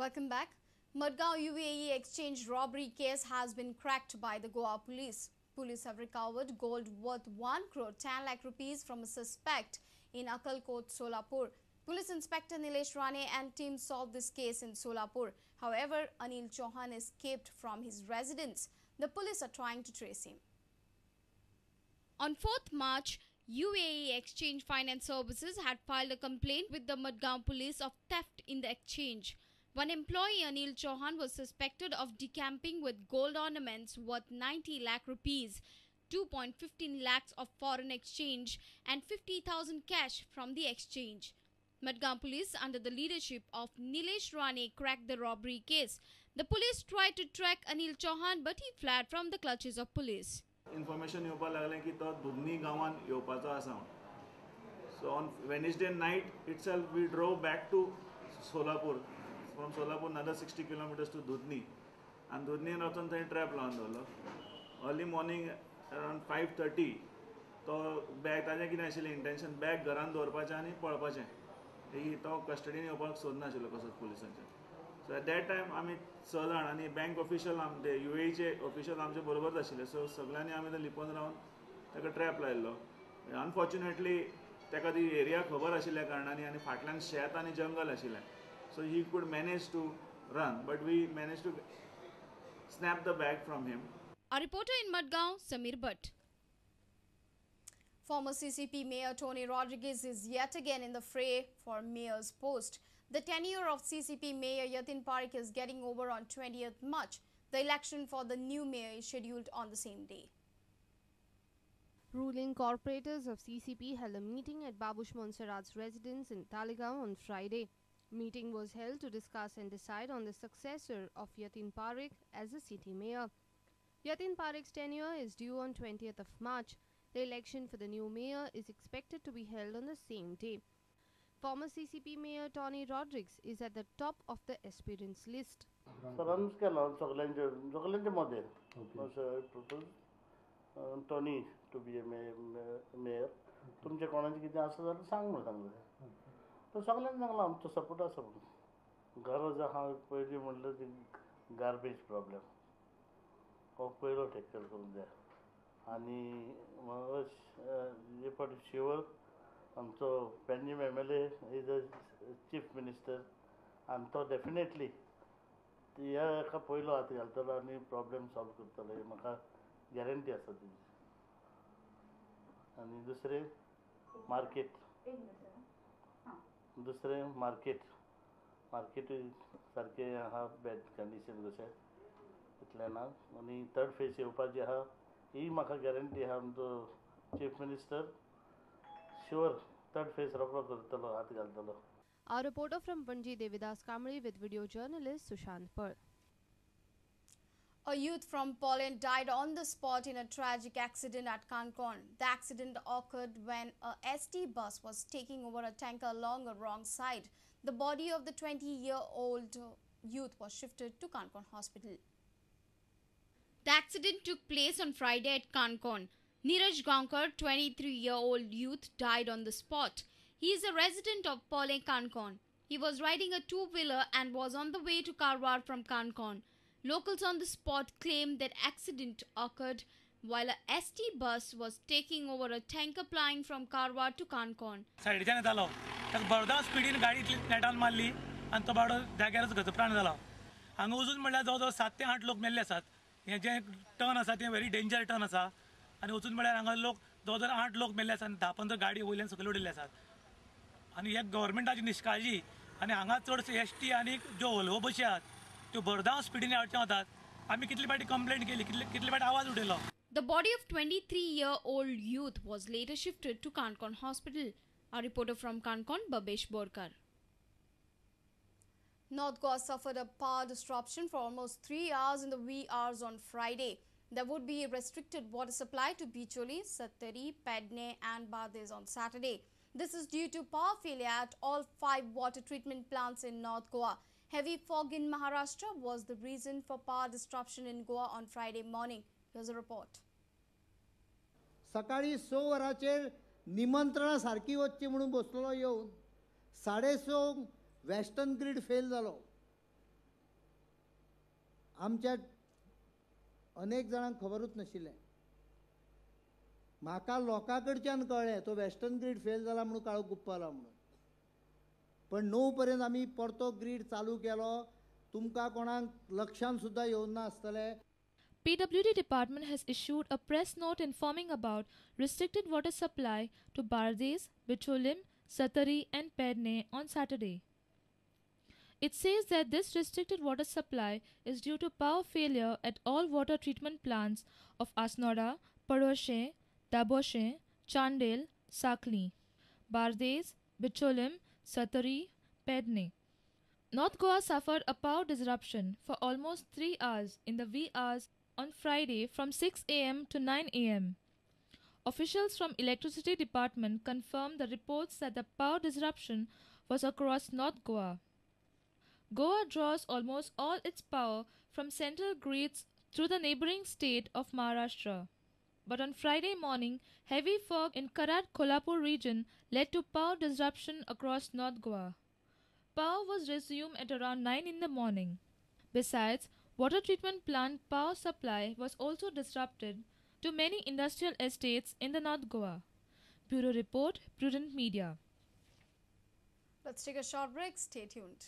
Welcome back. Madgaon UAE exchange robbery case has been cracked by the Goa police. Police have recovered gold worth 1 crore 10 lakh rupees from a suspect in Akkalkot, Solapur. Police Inspector Nilesh Rane and team solved this case in Solapur. However, Anil Chauhan escaped from his residence. The police are trying to trace him. On 4th March, UAE Exchange Finance Services had filed a complaint with the Madgaon police of theft in the exchange. One employee, Anil Chauhan, was suspected of decamping with gold ornaments worth 90 lakh rupees, 2.15 lakhs of foreign exchange and 50,000 cash from the exchange. Madgaon police, under the leadership of Nilesh Rane, cracked the robbery case. The police tried to track Anil Chauhan, but he fled from the clutches of police. Information येवपाक लागलें की तो दुधनी गांवान येवपाचो आसा. So on Wednesday night itself we drove back to Solapur. From Solapur another 60 kilometers to Dudhni, आनी दुधनीन वचून थंय ट्रॅप लावन दवरलो. अर्ली मॉर्निंग अरावंड 5:30 तो बॅग, ताजें कितें आशिल्लें इंटेन्शन, बॅग घरान दवरपाचें आनी पळपाचें. तो कस्टडीन येवपाक सोदनाशिल्लो कसोच पुलिसांच्या. सो एट that time आमी 6 जाण आनी बँक ऑफिशियल आमचे युएईचे ऑफिशियल आमचे बरोबरच आशिल्ले. सो सगळ्यांनी आमी थंय लिपोवन रावन ताका ट्रॅप लायिल्लो. अनफॉर्च्युनेटली ताका ती एरिया खबर आशिल्ल्या कारणांनी आनी फाटल्यान शेत आनी जंगल आशिल्लें. So he could manage to run, but we managed to snap the bag from him. Our reporter in Madgaon, Samir Bhatt. Former CCP Mayor Tony Rodrigues is yet again in the fray for mayor's post. The tenure of CCP Mayor Yatin Parikh is getting over on 20th March. The election for the new mayor is scheduled on the same day. Ruling corporators of CCP held a meeting at Babush Monserrat's residence in Taleigao on Friday. Meeting was held to discuss and decide on the successor of Yatin Parikh as the city mayor. Yatin Parikh's tenure is due on 20th of March. The election for the new mayor is expected to be held on the same day. Former CCP Mayor Tony Rodrigues is at the top of the aspirants list. Tony to be a mayor. तुमचे कोणाचे कितें आसा जाल्यार सांग म्हणून सांगलें. तो सगळ्यांनी सांगलां आमचो सपोर्ट आसा म्हणून. गरज आहा पयलीं म्हणल्यार ती गार्बेज प्रॉब्लेम हो पयलो टॅकल करूंक जाय. आनी हे फावटी शिवर आमचो Panjim M L A is a chief minister आनी तो डेफिनेटली ह्या हेका पयलो हात घालतलो आनी प्रॉब्लेम सॉल्व करतलो ही म्हाका गॅरंटी आसा तेजी. आनी दुसरें मार्केट, दुसरें मार्केट, मार्केटूय सारकें आहा बॅड कंडिशन कशें इतलें ना. आनी थर्ड फेज येवपाची आहा ही म्हाका गॅरंटी आहा. आमचो chief minister sure third phase रोकडो करतलो, हात घालतलो. Our reporter from Panaji, Devidas Kamli, with video journalist Sushant Pal. A youth from Poland died on the spot in a tragic accident at Canacona. The accident occurred when a ST bus was taking over a tanker along a wrong side. The body of the 20-year-old youth was shifted to Canacona Hospital. The accident took place on Friday at Canacona. Neeraj Gaonkar, 23-year-old youth, died on the spot. He is a resident of Pole, Canacona. He was riding a two-wheeler and was on the way to Karwar from Canacona. Locals on the spot claimed that accident occurred while a ST bus was taking over a tanker plying from Karwar to Canacona. सायडीच्यान येतालो ताका बरदाव स्पिडीन गाडी इतली नेटान मारली आनी तो बाबडो जाग्यारच गतप्राण जालो. हांगा वचून म्हणल्यार जवळ जवळ 7 ते 8 लोक मेल्ले आसात. हें जें टर्न आसा तें व्हेरी डेंजर टर्न आसा आनी वचून म्हणल्यार हांगा लोक जवळ जवळ 8 लोक मेल्ले आसात आनी 10-15 गाडी वयल्यान सकयल उडयल्ले आसात. आनी हे गव्हर्मेंटाची निश्काळजी आनी हांगा चडशे एस टी आनी ज्यो व्हॉल्वो बशी आहात त्यो भरधांव स्पिडीन हाडचे वतात. आमी कितले फावटी कंप्लेंट केली, कितले फावटी आवाज उडयलो. The body of 23-year-old youth was later shifted to Canacona Hospital. Our reporter from Canacona, Babesh Borkar. North Goa suffered a power disruption for almost 3 hours in the wee hours on Friday. There would be a restricted water supply to Bicholi, Sattari, Pedne and Bardez on Saturday. This is due to power failure at all 5 water treatment plants in North Goa. Heavy fog in Maharashtra was the reason for power disruption in Goa on Friday morning. Here's a report. सकाळी 6 वरांचेर निमंत्रणा सारकी वचची म्हणून बसलेलो येवन 6:30 western grid fail जालो. आमच्या अनेक जाणांक खबरूच नाशिल्लें. म्हाका लोकां कडच्यान कळ्ळें तो वेस्टर्न ग्रीड फेल जाला म्हणून काळोख गुप्पाला म्हणून. पण 9 पर्यंत आमी परतो ग्रीड चालू केलो. तुमकां कोणाक लक्षान सुद्दां येवना ना आसतलें. PWD department has issued a press note informing about restricted water supply to Bardez, Bicholim, Sattari and Pernem on Saturday. It says that this restricted water supply is due to power failure at all water treatment plants of Assonora, Palosem, Dabosem, Chandel, Sankhali, Bardez, Bicholim, Sattari, Pernem. North Goa suffered a power disruption for almost 3 hours in the wee hours on Friday from 6 a.m. to 9 a.m. Officials from Electricity Department confirmed the reports that the power disruption was across North Goa. Goa draws almost all its power from central grids through the neighbouring state of Maharashtra. But on Friday morning, heavy fog in Karad Kolhapur region led to power disruption across North Goa. Power was resumed at around 9 in the morning. Besides, water treatment plant power supply was also disrupted to many industrial estates in the North Goa. Bureau Report, Prudent Media. Let's take a short break. Stay tuned.